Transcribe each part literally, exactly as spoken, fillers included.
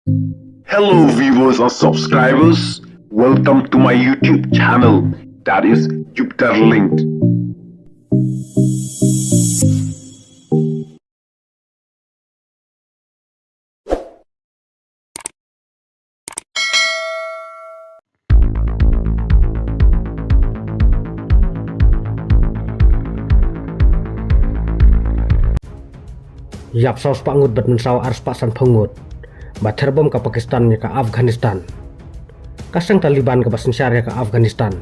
Hello viewers and subscribers, welcome to my YouTube channel, that is Jupiter Linked. Ïap saw spah ngut bad mynsaw ar spah sanphew ngut ba therbom ka Pakistan ïa ka Afghanistan. Ka seng Taliban kaba synshar ïa ka Afghanistan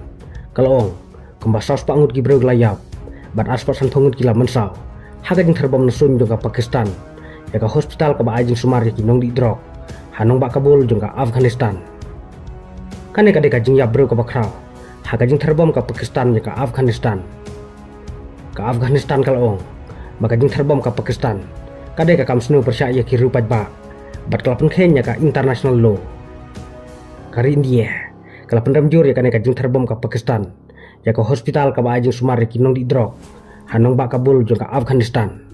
ka la ong kumba saw spah ngut ki briew ki la ïap bad ar spah sanphew ngut ki la mynsaw ha ka jingtherbom na suiñ jong ka Pakistan ïa ka hospital kaba ai jingsumar ïa ki nongdih drok ha nongbah Kabul jong ka Afghanistan. Kane ka dei ka jingïap briew kaba khraw ha ka jingtherbom ka Pakistan ïa ka Afghanistan. Ka Afghanistan ka la ong ba ka jingtherbom ka Pakistan ka dei ka kam sniew pyrshah ïa ki riew paidbah bad ka la pynkheiñ ïa ka international law. Ka ri India ka la pynrem jur ïa kane ka jingtherbom ka Pakistan ïa ka hospital kaba ai jingsumar ïa ki nongdih drok ha nongbah Kabul jong ka Afghanistan.